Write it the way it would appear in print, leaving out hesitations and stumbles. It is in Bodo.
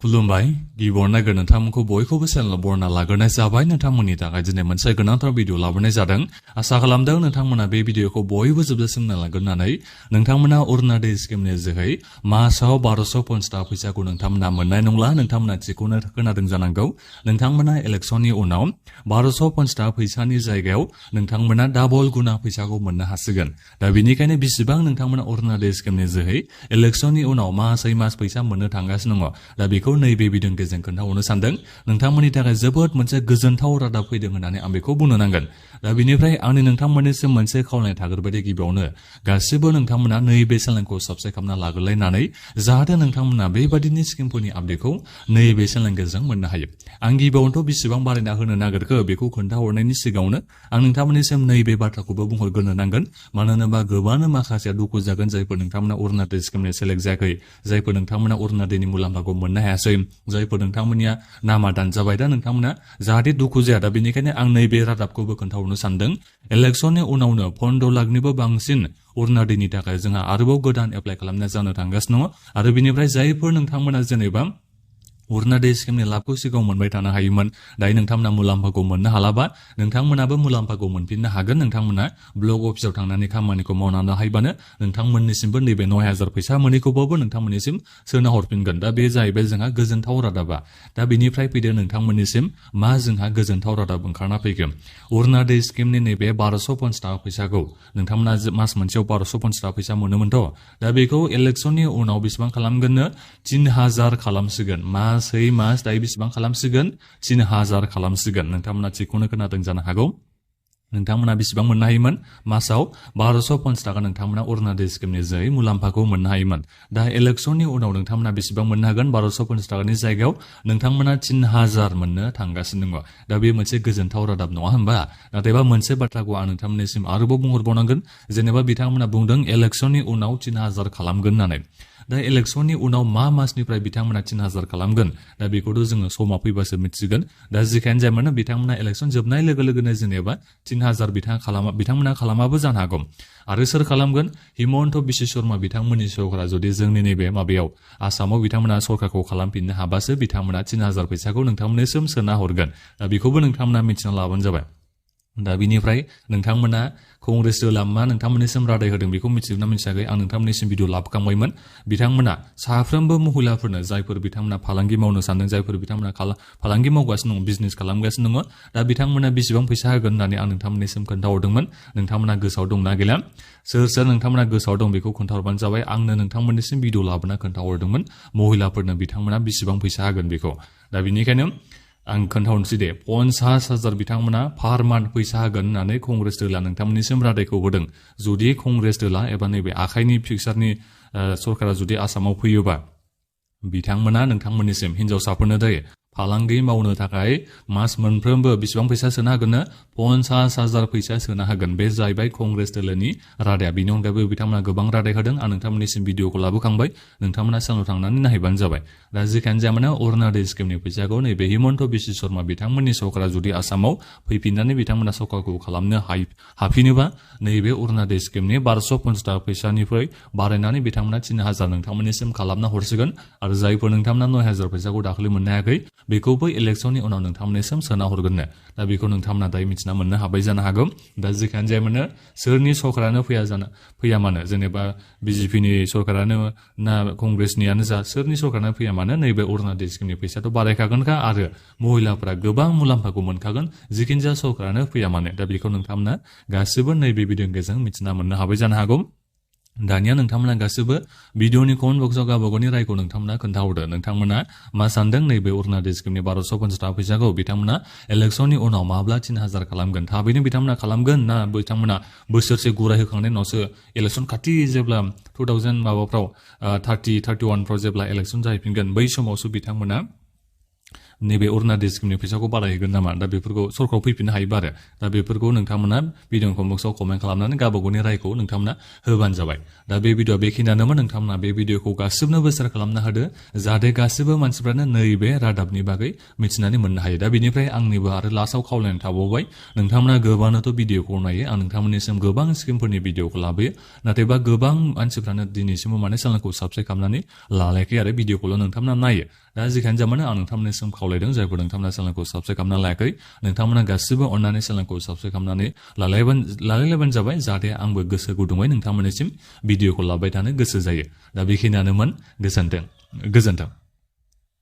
खुलुमबाय गिबियावनो नागिर नोंथांमोनखौ बयखौबो चेनेल बरना लाग्रोनाय जाबाय नोंथांमोननि थाखाय दिनै मोनसे गोनांथार भिडिअ लाबोनाय जादों आसा खालामदों नोंथांमोना बे भिडिअखौ बयबो जोबजासिम नायलांगोननानै नोंथांमोना अरुणाचल स्किमनि जोहै मासाव 1250 थाखा फैसाखौ नोंथांमोना मोननाय नंला नोंथांमोना थिखौनो खोनादों जानांगौ नोंथांमोना इलेक्शननि उनाव 1250 थाखा फैसानि जायगायाव नोंथांमोना डाबल गुना फैसाखौ मोननो हासिगोन दा बेनिखायनो बेसेबां नोंथांमोना अरुणाचल स्किमनि जोहै इलेक्शननि उनाव मासै मास फैसा मोननो थांगासिनो दङ दा बेखौ नैबे भिडिअनि गेजेरजों खोन्थाहरनो सानदों नोंथांमोननि थाखाय जोबोद मोनसे गोजोनथाव रादाब फैदों होननानै आं बेखौ बुंनो नांगोन दा बेनिफ्राय आंनि नोंथांमोननिसिम मोनसे खावलायनाय थाग्रोबायदि गिबियावनो गासिबो नोंथांमोना नैबे चेनेलखौ साबस्क्राइब खालामना लाग्रोलायनानै जाहाथे नोंथांमोना बेबादिनि स्किमफोरनि आपडेटखौ नैबे चेनेलनि गेजेरजों मोननो हायो आं गिबियावनोथ' बेसेबां बारायना होनो नागिरखो बेखौ खोन्थाहरनायनि सिगाङावनो आं नोंथांमोननिसिम नैबे बाथ्राखौबो बुंहरग्रोनो नांगोन मानो होनोबा गोबांनो माखासे दुखु जागोन जायफोर नोंथांमोना अरुणाचल स्किमनि सेलेक्ट जायाखै जायफोर नोंथांमोना अरुणाचलनि मुलाम्फाखौ मोननो हायासै जायफोर नोंथांमोननिया नामा दानजाबाय दा नोंथांमोना जाहाथे दुखु जाया दा बेनिखायनो आं नैबे रादाबखौबो खोन्थाहरनो सानदों इलेक्शननि उनावनो 15 लाखनिबो बांसिन अरुणाचलनि थाखाय जोंहा आरोबाव गोदान एप्लाइ खालामनाय जानो थांगासिनो दङ आरो बेनिफ्राय जायफोर नोंथांमोना जेनेबा अरुणाचल स्किमनि लाबखौ सिगाङाव मोनबाय थानो हायोमोन दायो नोंथांमोना मुलाम्फाखौ मोननो हालाबा नोंथांमोनाबो मुलाम्फाखौ मोनफिननो हागोन नोंथांमोना ब्लक अफिसाव थांनानै खामानिखौ मावनानै हायोबानो नोंथांमोननिसिमबो नैबे 9000 फैसा मोनैखौबाबो नोंथांमोननिसिम सोना हरफिनगोन दा बे जाहैबाय जोंहा गोजोनथाव रादाबा दा बेनिफ्राय फैदो नोंथांमोननिसिम मा जोंहा गोजोनथाव रादाब ओंखारना फैगोन अरुणाचल स्किमनि नैबे 1250 थाखा फैसाखौ नोंथांमोना मास मोनसेयाव 1250 थाखा फैसा मोनोमोनथ' दा बेखौ इलेक्शननि उनाव बेसेबां खालामगोननो 3000 खालामसिगोन मासै मास दायो बेसेबां खालामसिगोन 3000 खालामसिगोन नोंथांमोना थिखौनो खोनादों जानो हागौ नोंथांमोना बेसेबां मोननो हायोमोन मासाव 1250 थाखा नोंथांमोना अरुणाचल स्किमनि जोहै मुलाम्फाखौ मोननो हायोमोन दा इलेक्शननि उनाव नोंथांमोना बेसेबां मोननो हागोन 1250 थाखानि जायगायाव नोंथांमोना 3000 मोननो थांगासिनो दङ दा बे मोनसे गोजोनथाव रादाब नङा होनबा नाथायबा मोनसे बाथ्राखौ आं नोंथांमोननिसिम आरोबाव बुंहरबावनांगोन जेनेबा बिथांमोना बुंदों इलेक्शननि उनाव 3000 खालामगोन होननानै दा इलेक्शननि उनाव मा मासनिफ्राय बिथांमोना 3000 खालामगोन दा बेखौथ' जोङो समा फैबासो मिथिगोन दा जिखायानो जाया मानो बिथांमोना इलेक्शन जोबनाय लोगो लोगोनो जेनेबा 3000 बिथांमोना खालामाबो जानो हागौ आरो सोर खालामगोन हिमन्त बिश्व शर्मा बिथांमोननि सरकारा जुदि जोंनि नैबे माबायाव आसामाव बिथांमोना सरकारखौ खालामफिननो हाबासो बिथांमोना 3000 फैसाखौ नोंथांमोननिसिम सोना हरगोन दा बेखौबो नोंथांमोना मिथिना लाबानो जाबाय दा बिनिफ्राय नोंथांमोना कंग्रेस दला मा नोंथांमोननिसिम रादाय होदों बेखौ मिथिगोना मिथियाखै आं नोंथांमोननिसिम भिडिअ लाबोखांबायमोन बिथांमोना साफ्रोमबो महिलाफोरनो जायफोर बिथांमोना फालांगि मावनो सानदों जायफोर बिथांमोना फालांगि मावगासिनो दङ बिजनेस खालामगासिनो दङ दा बिथांमोना बेसेबां फैसा होगोन होननानै आं नोंथांमोननिसिम खोन्थाहरदोंमोन नोंथांमोना गोसोआव दंना गैला सोर नोंथांमोना गोसोआव दं बेखौ खोन्थाहरबानो जाबाय आंनो नोंथांमोननिसिम भिडिअ लाबोना खोन्थाहरदोंमोन महिलाफोरनो बिथांमोना बेसेबां फैसा होगोन बेखौ दा बेनिखायनो आं खोन्थाहरनोसै दे 50,000 बिथांमोना पार मान्थ फैसा होगोन होननानै कंग्रेस दला नोंथांमोननिसिम रादायखौ होदों जुदि कंग्रेस दला एबा नैबे आखाइनि फिक्सारनि सरकारा जुदि आसामाव फैयोबा बिथांमोना नोंथांमोननिसिम हिनजावसाफोरनो जायो फालांगि मावनो थाखाय मास मोनफ्रोमबो बेसेबां फैसा सोना होगोननो 50,000 फैसा सोना होगोन बे जाहैबाय कंग्रेस दलनि रादाया बेनि अनगायैबो बिथांमोना गोबां रादाय होदों आं नोंथांमोननिसिम भिडिअखौ लाबोखांबाय नोंथांमोना चेनेलाव थांनानै नायहैबानो जाबाय दा जिखायानो जाया मानो अरुणाचल स्किमनि फैसाखौ नैबे हिमन्त बिश्व शर्मा बिथांमोननि सरकारा जुदि आसामाव फैफिननानै बिथांमोना सरकारखौ खालामनो हाफिनोबा नैबे अरुणाचल स्किमनि 1250 थाखा फैसानिफ्राय बारायनानै बिथांमोना 3000 नोंथांमोननिसिम खालामना हरसिगोन आरो जायफोर नोंथांमोना 9000 फैसाखौ दाखालि मोननो हायाखै बेखौबो इलेक्शननि उनाव नोंथांमोननिसिम सोना हरगोननो दा बेखौ नोंथांमोना दायो मिथिना मोननो हाबाय जानो हागौ दा जिखायानो जाया मानो सोरनि सरकारानो फैया मानो जेनेबा बिजेपिनि सरकारानो ना कंग्रेसनियानो जा सोरनि सरकारानो फैया मानो नैबे अरुणाचल स्किमनि फैसाथ' बारायखागोनखा आरो महिलाफोरा गोबां मुलाम्फाखौ मोनखागोन जिखिनि जा सरकारानो फैया मानो दा बेखौ नोंथांमोना गासिबो नैबे भिडिअनि गेजेरजों मिथिना मोननो हाबाय जानो हागौ दानिया नोंथांमोना गासिबो भिडिअनि कमेन्ट बक्सआव गावबागावनि रायखौ नोंथांमोना खोन्थाहरदो नोंथांमोना मा सानदों नैबे अरुणाचल स्किमनि 1250 थाखा फैसाखौ बिथांमोना इलेक्शननि उनाव माब्ला 3000 खालामगोन थाबैनो बिथांमोना खालामगोन ना बिथांमोना बोसोरसे गुराय होखांनायनि उनावसो इलेक्शन खाथि जेब्ला 2000 माबाफ्राव 31 फ्राव जेब्ला इलेक्शन जाहैफिनगोन बै समावसो बिथांमोना नैबे अरुणाचल स्किमनि फैसाखौ बारायहैगोन नामा दा बेफोरखौ सरकाराव फैफिननो हायोबा आरो दा बेफोरखौ नोंथांमोना भिडिअ बक्सआव कमेन्ट खालामनानै गावबागावनि रायखौ नोंथांमोना होबानो जाबाय दा बे भिडिअआ बेखिनियानोमोन नोंथांमोना बे भिडिअखौ गासिबनोबो शेयार खालामना होदो जाहाथे गासिबो मानसिफ्रानो नैबे रादाबनि बागै मिथिनानै मोननो हायो दा बेनिफ्राय आंनिबो आरो लास्टआव खावलायनाय थाबावबाय नोंथांमोना गोबांनोथ' भिडिअखौ नायो आं नोंथांमोननिसिम गोबां स्किमफोरनि भिडिअखौ लाबोयो नाथायबा गोबां मानसिफ्रानो दिनैसिमबो माने चेनेलखौ साबस्क्राइब खालामनानै लालायाखै आरो भिडिअखौल' नोंथांमोना नायो दा जिखायनो जामानो आं नोंथांमोननिसिम खावलायदों जायफोर नोंथांमोना चेनेलखौ साबस्क्राइब खालामना लायाखै नोंथांमोना गासिबो अननानै चेनेलखौ साबस्क्राइब खालामनानै लालायलायबानो जाबाय जाहाथे आंबो गोसो गुदुङै नोंथांमोननिसिम भिडिअखौ लाबाय थानो गोसो जायो दा बेखिनियानोमोन गोजोन्थों